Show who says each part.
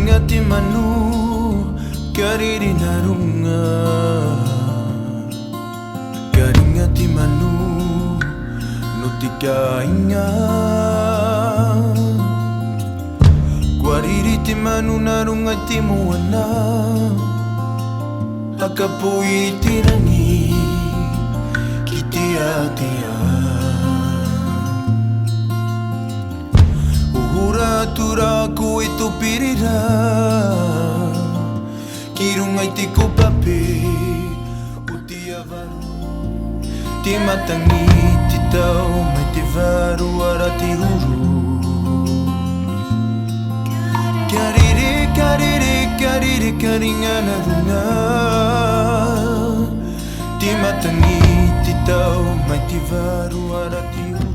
Speaker 1: ringa te manu, kia rere nā runga. Ka ringa te manu, no te kāinga. Kua rere te manu nā runga i te moana. Hakapo i te rangi, ki te ātea. Hohora atu rā koe tō pere rā Ki runga i te kopape o te awaroa Te matangi, te tau me te whārua rā te uru Kia rere, kia rere, kia rere, kia ringa nā runga Te matangi, te tau mai te whārua rā te uru.